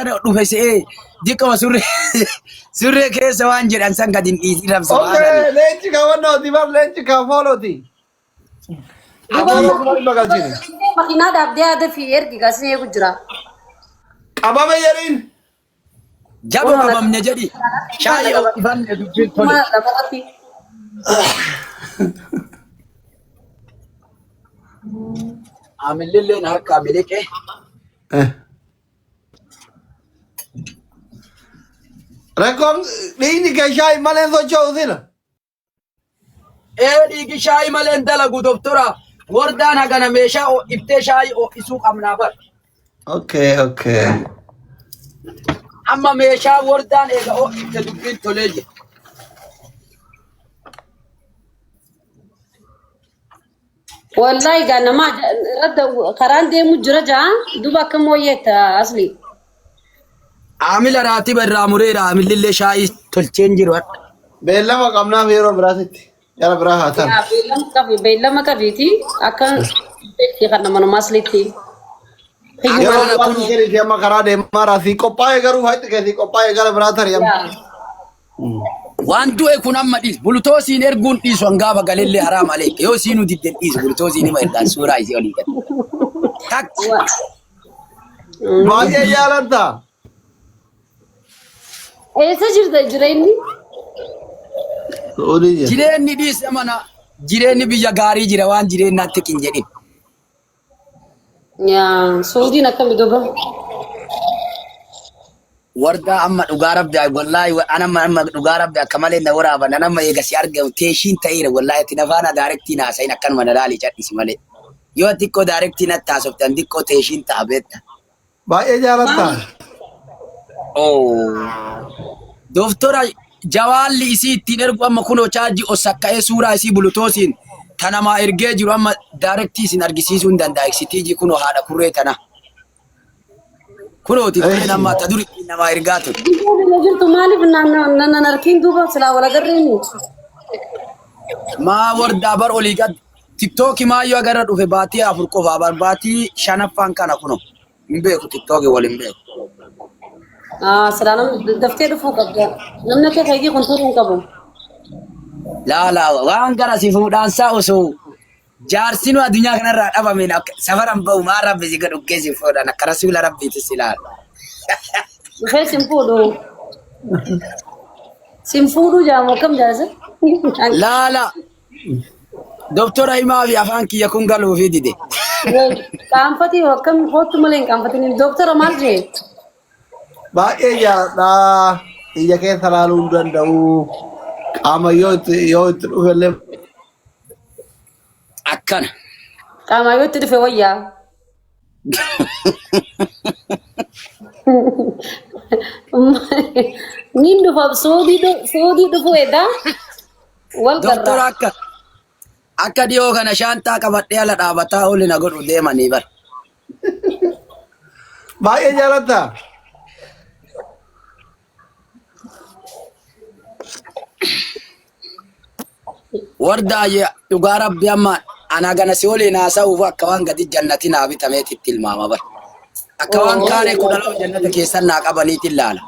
Safara dhufe se'ee diqqoma surree surree keessa waan jedhan san gad hin dhiisin rabsi Okay, leenci kaawwannooti bar leenci kaafoolooti. Duuba Yeroo kuma dhibba galchine. makiinaa dhaabdee haadha fi ergi gaasni eegu jira. Qabame jedhiin. Jabo qabamne jedhi. Shaayii ho'ifanne dubbiin tole. Kuma lamarratti. Amillilleen harkaa miliqe. Rakkoon dhiigni kee shaayii malee hin socho'u sila. Ee dhiigi shaayii malee hin dalagu doktora. Wardaan hagana meeshaa ho'iftee shaayii ho'isuu qabnaa bar. Okay, okay. Amma meeshaa wardaan eega ho'ifte dubbiin tolee jira. Wallahi gaa nama irratti karaan deemu jira jaa duuba akkam wayyeetta asli. Aamila raatiba irraa mureera aamillillee shaayii tolcheen jiru hadha. Beellama qabnaaf yeroo biraatitti. Gara biraa haa ta'an. Yaa beellama qabi beellama qabiiti akka itti kan nama nama aslitti. Yeroo Akkana biraatti kun sirrii fi amma karaa deemaa raasii qophaa'e garuu haxi keessi qophaa'e gara biraa tarii amma. Waan du'e kun amma dhiis. Bultoosiin erguun dhiisu hangaafa galellee haraam aleek. Yoo isiinuu didden dhiisu bultoosiin hima ergaan suuraa isii olii gad. Takka. Baay'ee jaalattaa. Eessa jirta jireenyi? Su'uudii jira. Jireenyi dhiise mana jireenyi biyya gaarii jira waan jireenyaatti kin jedhin. Yaa Suudiin akkami duuba? Wardaa amma dhugaa rabbi wallaahi ana amma amma dhugaa rabbi akka malee na waraaban ana amma eega si argamu teeshiin ta'eera wallaahi ati nafaana daarektii na haasayin akkanuma na laali cadhisi malee. Yoo ati xiqqoo daarektii natti haasofte an xiqqoo teeshiin ta'a beekta. Baay'ee jaalattaa. Oh. Doktora jawaalli isii ittiin ergu amma kunoo chaarjii ossakka'ee suuraa isii bulutoosiin tanamaa ergee jiru amma daarektii isin argisiisuu hin danda'a. Eksitiijii kunoo haadha kurree tana. Kunooti kurreen amma ta dur ittiin namaa ergaa ture. Biyya biyya jirtu maaliif nan arkiin duuba silaa wal agarreeni? Maa wardaa bar olii gad tiktooki maayyoo agarra dhufe baatii 4 qofaa bar baatii shanaffaan kana kuno hin beeku tiktooki wal hin beeku. Silaa namni daftee dhufuu qabda. Namni akka keetii kun turuu hin qabu. Laa laa waan gara si fuudhaansaa osoo jaarsinu addunyaa kanarraa dhabameen akka safaran ba'u maa rabbi si godhu keessa fuudhan akka rasuula rabbiitis ilaala. Dhufee sin fuudhu. Sin fuudhuu jaamu akkam jaasa? Laa laa Doktora himaa fi afaan kiyya kun galuufii dide. Qaanfatii akkam kootu malee hin qaanfatin. Doktora maal jee? Baay'ee jaaladha. Ija keessa laaluu hin danda'u. Qaama yoo itti dhufellee Akkana. Qaamaa yoo itti dhufe wayyaa. Niin dhufa suudii dhufu edaa wal Doktora garraa. akka dhiyoo kana shaantaa qabadhee ala dhaabataa ooli na godhu deemanii bar. Baay'ee jaalatta. Wardaa dhugaa rabbi amma ana gana si waliin haasa'uuf akka waan gadi jannati naa bitameeti itti ilmaama bar. Akka waan kaaree 12 jannata keessan naa qabaniiti ilaala.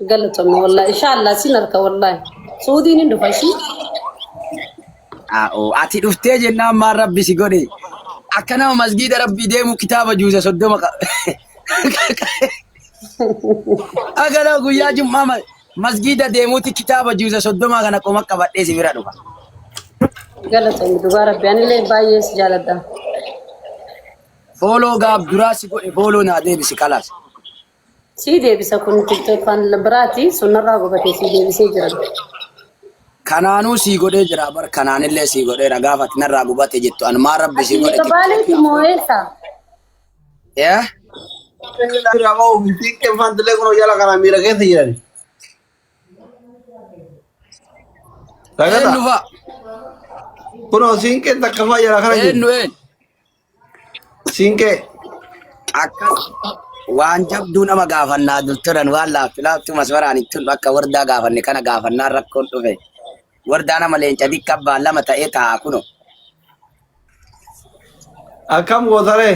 Galatoomi wallahi inshallah sin harka wallahi. Suudiin hin dhufa ishii. Aa'oo ati dhuftee jennaan maal rabbi si godhe akka nama masgiida rabbii deemu kitaaba juuza 30 qaba. Akka nama guyyaa jum'aa masgiida deemuuti kitaaba juuza 30 kana qoma qabadhee si bira dhufa. Galatoomi dhugaa rabbi anillee baay'ee si jaaladha. Fooloo gaaf duraa si godhe fooloo naa deebisi kalaas. Sii deebisa kun tiktok kan biraati sunnarraa gubatee sii deebisee jira. Kanaanuu sii godhee jira bar kanaanillee sii godheera gaafa ati narraa gubate jettu an maa rabbi sii godhe Ati baaleeti moo eessa? Eh? Fiiqqeen faantilee kun jala kana miira keessa jiran. Ragata. Eenyu fa'a? Kunoo siinqeen takka fa'aa jala kana jiru. Eenyu eenyu? Siinqee. Akkas waan jabduu nama gaafannaa doktoran waan laaftu laaftu masmaraan ittiin akka wardaa gaafanne kana gaafannaan rakkoon dhufe. Wardaa nama leenca dikka abbaan lama ta'ee taa'a kuno. Akkam gootaree?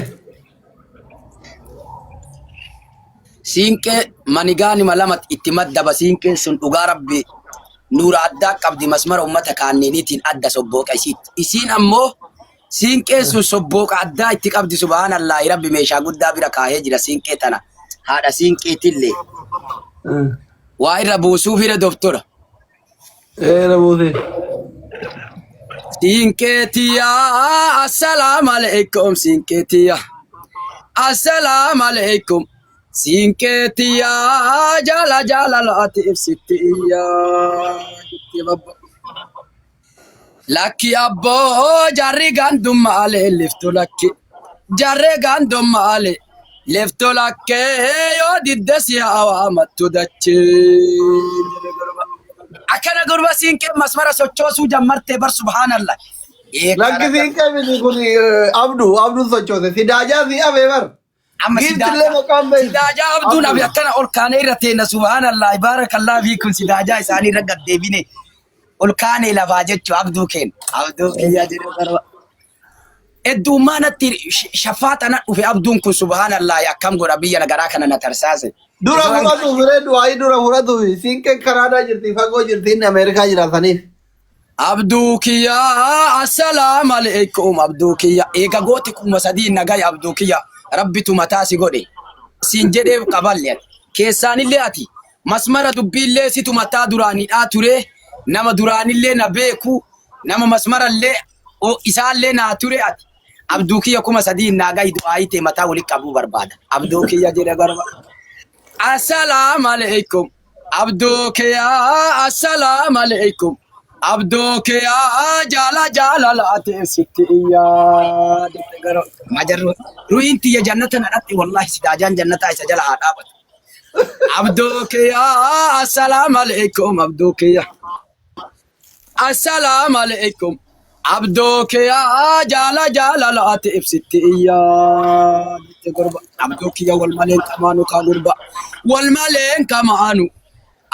Siinqee manigaanima lama itti maddaba siinqeen sun dhugaa rabbi nuura addaa qabdi masmara ummata kaanneeniitiin adda sobbooqa isiitti. Isiin ammoo siinqeen sun sobbooqa addaa itti qabdi subhaanallaahi rabbi meeshaa guddaa bira kaahee jira siinqee tana haadha siinqeetillee waa irra buusuu fira doftora. Eera buuse. Siinqee tiyyaa assalaamu alaikum siinqee tiyyaa assalaamu alaikum siinqee tiyyaa jaala jaalala ati ibsitti iyyaa jettee babba. Lakki abboo jarri gandummaa leelliftu lakki jarri gandummaa leelliftu lakkee yoo didde si hawaamattu dachee. Akkana gurba siinqee masmara sochoosuu jammartee bar subhaanallah. Lakki siinqee miti kun abdu abduun sochoose sidaajaa si afee bar. Amma Giiftillee maqaan beektu. Sidaajaa abduun abi akkana ol kaanee irra teenna subhaanallah baarakallah fiikum sidaajaa isaanii irra gad deebine ol kaanee lafaa jechuu abduu keenya. Abduu kiyyaa jedhu garba. Heddummaa natti shaffaaxa na dhufe abduun kun subhaanallah akkam godha biyya garaa kana na tarsaase. Dura fudhatu firee du'aayii dura fudhatu siinqeen Kanaadaa jirti fagoo jirti inni Ameerikaa jiraataniif. Abduu kiyya assalaamu alaikum abduu kiyya eega gooti 3000 nagay abduu kiyya rabbitu mataa si godhe siin jedheef qaballe ati keessaanillee ati masmara dubbiillee situ mataa duraanidhaa ture nama duraanillee na beeku nama masmarallee isaallee naa ture ati abduu kiyya 3000 nagay du'aayii tee mataa wali qabuu barbaada abduu kiyya jedhe garba assalaamu alaikum Abduu kiyaa assalaamu alaikum. Abduu kiyaa jaala jaalala ati sitti iyyaa. Majarru ru'iin tiyya jannata na dhaqxe wallahi sidaajaan jannataa isa jala haa dhaabatu. Abduu kiyaa assalaamu alaikum abduu kiyaa. Assalaamu alaikum. Abdoo kiyaa jaala jaalala ati ibsitti iyyaa jette gurba. Abdoo kiyya wal maleen kamaanu kaa gurba. Wal maleen kamaanu.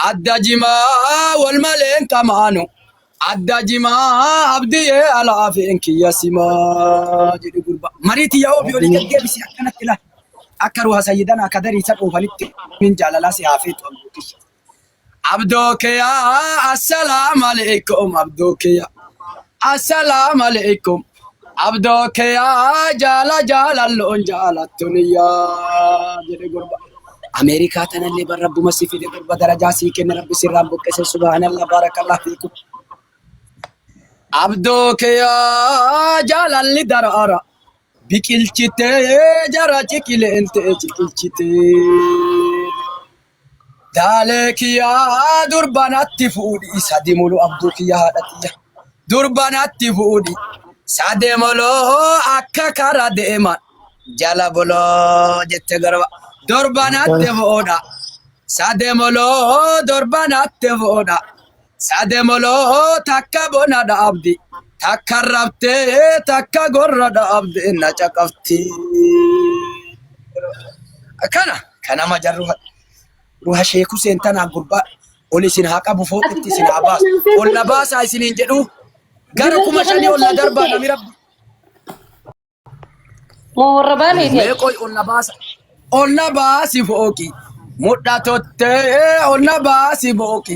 Adda jimaa wal maleen kamaanu. Adda jimaa abdiyee alaa fi kiyya simaa jedhe gurba. Marii tiyya oofi olii gad deebisi akkanatti laal. Akka ruha sayyidanaa kadarii isa dhoofanitti min jaalalaa si haa feetu abdoo kiyya. Abdoo kiyaa assalaamu alaikum abdoo kiya assalaamu alaikum abdoo kiyaa jaala jaalalloon jaalattuniyaa jedhe gurba. Ameerikaa tanallee bar rabbuma si fide gurba darajaa sii kenne rabbi sirraan buqqise subhaanallah baarakallah fiikum. Abdoo kiyaa jaalalli daraara biqilchitee jara ciqileen ta'e ciqilchitee. Daalee kiyyaa durba natti fuudhi sadi mulu abduu kiyya haadha tiyya. Durba natti fuudhi sadi mulu akka kara deeman jala buloo jette garba. Durba natti fuudha sadi mulu durba natti fuudha sadi mulu takka bona dhaabdi takka rabtee takka gorra dhaabdi na caqafti. Kana kanama jarru ruha sheeku seentanaa gurbaa ol isin haa qabu fooqitti isin haa baasu ol na baasaa isiniin jedhu gara 5000 ol na darbaa nami rabbi Moo warra baaleeti mee ati? qoy ol na baasa ol na baasi fooqi mudhatottee ol na baasi fooqi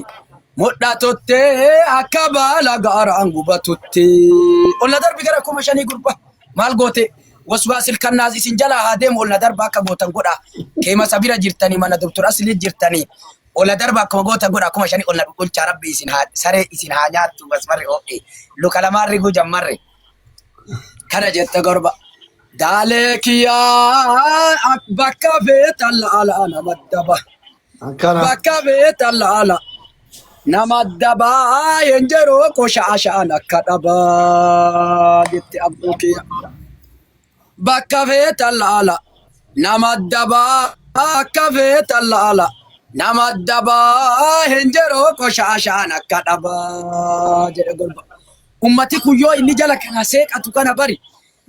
mudhatottee akka baala gaaraan gubatutti ol na darbi gara 5000 gurbaa Maal goote waswaasil kannaas isin jalaa haa deemu ol na darba akka gootan godha. Keema sabira jirtanii mana doktor Aslii jirtanii ol na darba akkuma gootan godha 5000 ol na dhulchaa rabbi isin haa saree isin haa nyaattu basmarri ho'e luka lamaan riguu jammarre. Kana jette gorba. Daalee kiyyaa bakka feetan laala nama daba. Akkana. Bakka feetan laala. Nama dabaa hin jiru qoshaashaan akka dhabaa jette abduu kiyya. Bakka feetan laala. Nama dabaa akka feetan laala. Nama dabaa hin jiru qoshaashaan akka dhabaa jedhe gurba. Ummati kun yoo inni jala kana seeqatu kana bari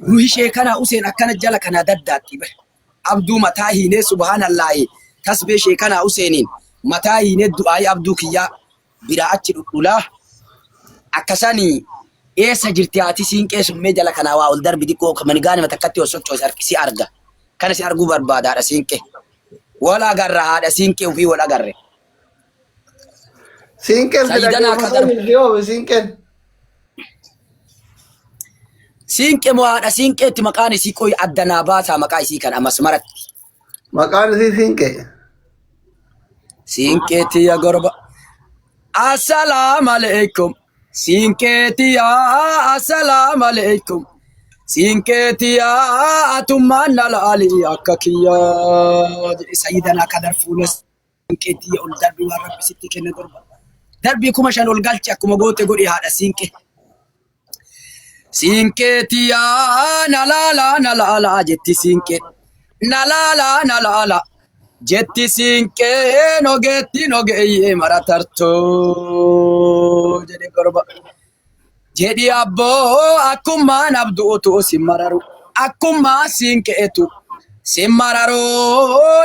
ruhi ishee kana useen akkana jala kana daddaatti bari. Abduu mataa hiinee subhaanallaahi tasbee sheekanaa useeniin mataa hiinee du'aayii abduu kiyyaa biraa achi dhudhulaa akkasanii eessa jirti haati siinqee summee jala kanaa waa ol darbi xiqqoo manigaanima takkatti ol sochoose si arga kana si arguu barbaadaadha siinqee. Wal agarra haadha siinqee ofii wal agarre. Siinqeen si Sayyidanaa dhaggeeffataa Kadar. jirti oomi siinqeen. Siinqee moo haadha siinqeetti maqaan isii qoy adda naa baasaa maqaa isii kan amas maratti. Maqaan isii siinqee. Siinqee tiyya gorba. Assalaamu alaikum. Siinqee tiyya assalaamu alaikum. Siinqee tiyya atummaan na laali akka kiyyaa jedhe sayyidanaa kadar fuula siinqee tiyya ol darbii waan rabbi sitti kenne gorba. Darbii 5000 ol galchi akkuma goote godhi haadha siinqee. Siinqee tiyya na laala na laala jetti siinqee. Na laala na laala jetti siinqeen ogeettiin ogeeyyee maratartuu jedhe gorba. Jedhi abboo akkumaan abduutu si mararu akkumaa siinqeetu si mararu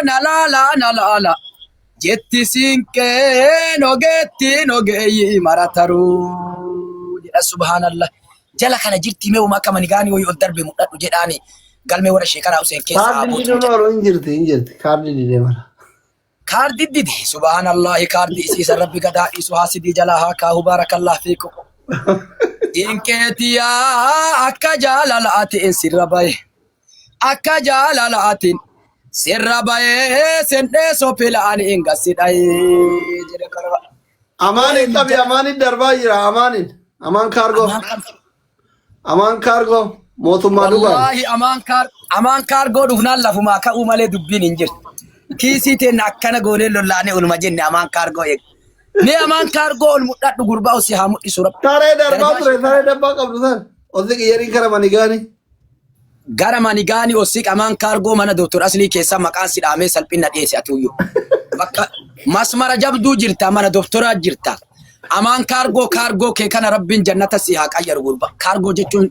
na laala na laala jetti siinqeen ogeettiin ogeeyyii marataru jedha subhaanallah. Jala kana jirti mee uma akka manigaanii wayii ol darbe mul'adhu jedhaani galmee warra sheekaraa Huseen keessa haa Kaardi buutu diduun jedha. oolu hin jirti hin jirti. Kaardi didee mara. Kaardi dide subhaanallahi kaardi isiisan rabbi gadaa dhiisu haasidii jalaa haa kaahu baarakallah fiikum. Dinqeetiyaa akka jaalalaatiin sirra bahe akka jaalalaatiin sirra bahe sendhee sopilaaniin gassi dhahee jedhe karra. Amaanin qabi amaanin darbaa jira amaanin. Amaan kaargoo. Amaan kan Amaan kaargoo mootummaa dhugaan. Wallaahi amaan kaar amaan kaargoo dhufnaan lafumaa ka'uu malee dubbiin hin jirtu. Kiisii teenna akkana goonee lollaanee oluma jenne amaan kaargoo eegu. Mee amaan kaargoo ol mudhadhu gurbaa osii haa mudhisu rabbi. Saree darbaa Darbaa ture saree dabbaa qabdu san. Osii qiyyariin kara manigaani. Gara manigaani osii amaan kaargoo mana Dooktor Aslii keessaa maqaan si dhaamee salphina dhiyeesse atuyyuu. Bakka masmara jabduu jirta mana doktoraa jirta. Amaan kaargoo kaargoo kee kana rabbiin jannata si haa qayyaru gurba. Kaargoo jechuun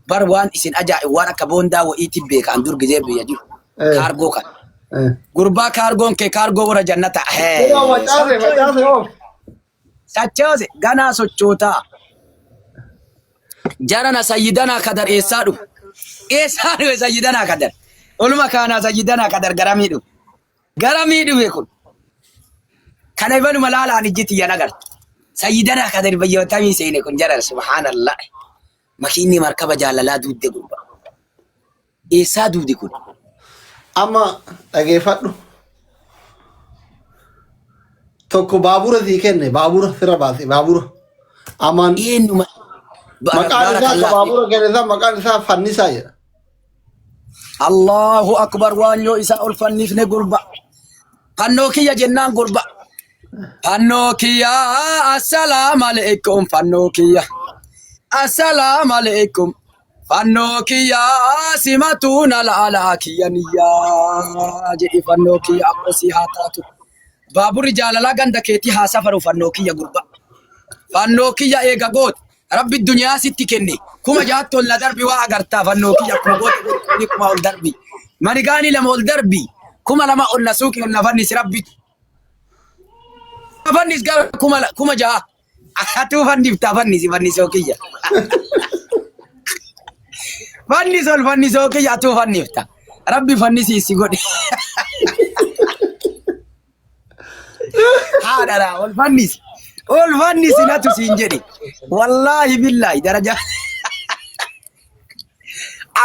bar waan isin ajaa'ibu waan akka boondaa wa'iitti beekan dur gizee biyya jiru. Kaargoo kana. Gurbaa kaargoon kee kaargoo warra jannata. Hee. Kunoo facaase facaase oof. Sochoose ganaa sochootaa. Jarana sayyidanaa kadar eessaa dhufe? Eessaa dhufe sayyidanaa kadar? Oluma kaanaa sayyidanaa kadar garamii dhufe? Garamii dhufe kun? Kana ibanuma laalaan ijji tiyyan agartu. Sayyidanaa kadar bayyotamii seene kun jaran subhaanallah. Makiinni markaba jaalalaa duudde gurba. Eessaa duudi kun? Amma dhageeffadhu. Tokko baabura sii kenne baabura sirra baase baabura. Amaan Eenyuma? maqaan isaa akka Baarakallah. baabura kenne isaa maqaan isaa Fannisaa jedha. Allahu akbar waan yoo isaa ol fannifne gurba. Fannoo kiyya jennaan gurba. Fannoo kiyya assalaamu alaikum fannoo kiyya. Assalaamu alaikum fannoo kiyya simatuu na laalaa kiyya niyyaa jedhi fannoo kiyya akkasii haa taatu. Baaburri jaalalaa ganda keetii haa safaru fannoo kiyya gurba. Fannoo kiyya eega goote. Rabbi duniyaa sitti kenne. 6000tti ol na darbi waa agartaa fannoo kiyya akkuma goote godhi kuma ol darbi. Manigaanii lama ol darbi. 2000 ol na suuqi ol na fannisi rabbi. Fannis gara 6000. Atuu fanniftaa fannisi fannisoo kiyya. Fannis ol fannisoo kiyya atuu fannifta. Rabbi fannisii si godhe. Haadha ol fannisi. Ol fannisi natu siin jedhe. Wallaahi billaahi daraja.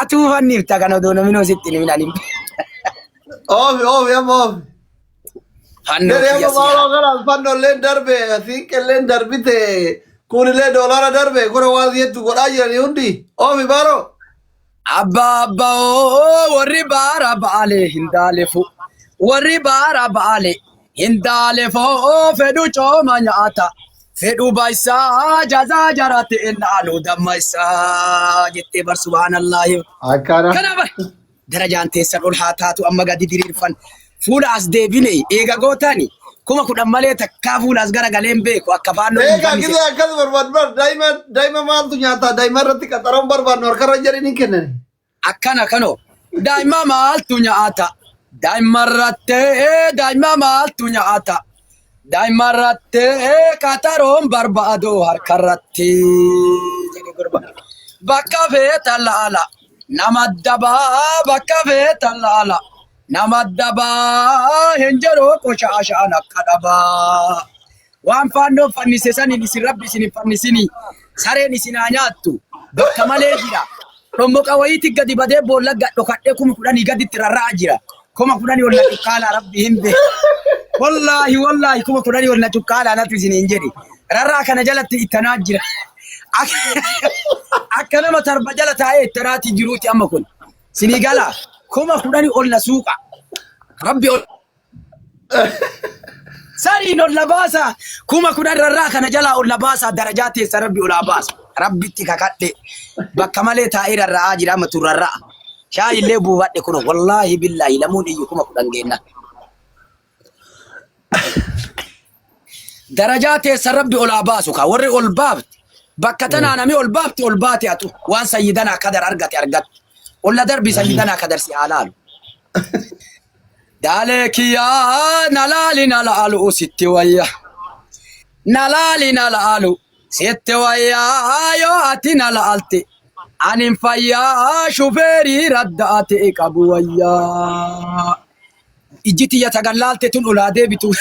Atuu fannifta kana odoo naminoo sitti hin himin ani. Oofi oofi amma oofi. Fannoo Jedhee kiyya amma si haa. maaloo kanaan fannolleen darbe siinqelleen darbite kunillee doolaara darbe kuna waan jettu godhaa jiranii hundi oofi baaroo. Abbaa abbaa oo warri baara baale hin daalefu warri baara baale hin daalefu fedhu cooma nyaata fedhu baysaa jazaa jarate ennaalu dammaysaa jettee bar subhaanallahi. Akkana. Kana bar darajaan teessan ol haa taatu amma gadi diriirfan fuula as deebine eega gootani 10,000 malee takkaa fuula as garagaleen beeku akka faannoo hin Egaa fannise. gisee akkas barbaadu bar daa'ima daa'ima maaltu nyaata daa'ima irratti qaxaroon barbaadnu harkarra jedhanii hin kennani. Akkana kanoo daa'ima maaltu nyaata daa'ima irrattee daa'ima maaltu nyaata daa'ima irrattee qataroon barbaadu harka irratti jedhe gurba bakka feetan laala nama dabaa bakka feetan laala. Nama dabaa hin jedhu qoshaashaan akka dhabaa. Waan faannoon fannise saniin isin rabbi isin hin fannisinii. Sareen isin haa nyaattu. Bakka malee jira. Dhomboqa wayiitti gadi badee boolla gad dhokadhee 10,000 gaditti rarra'a jira. 10,000 ol na cuqqaalaa rabbi hin beeku. Wallaahi wallaahi 10,000 ol na cuqqaalaa natu isin hin jedhe. Rarraa kana jalatti ittanaa jira. Akka nama tarba jala taa'ee ittanaati jiruuti amma kun. Sinii gala 10,000 ol na suuqa. Rabbi ol saniin ol na baasa. 10,000 rarraa kana jalaa ol na baasa. Darajaa teessa rabbi ol haa baasu. Rabbitti kakadhe. Bakka malee taa'ee rarra'aa jira amma tun rarra'a. Shaayillee buufadhe kun wallaahi billaahi lamuun iyyu 10,000 geenna. Darajaa teessa rabbi ol haa baasu kaa warri ol baafte bakka tanaa nami ol baafte ol baate atu waan sayyidanaa kadar argate argatte. Olla darbi sayyidanaa kadar si haa laalu. Daalee kiyyaa na laali na laalu sitti wayya. Na laali na laalu sitti wayya yoo ati na laalte. Anin fayyaa shufeerii raddaate qabu wayyaa. Ijji tiyya tagallaalte tun olaa deebitu.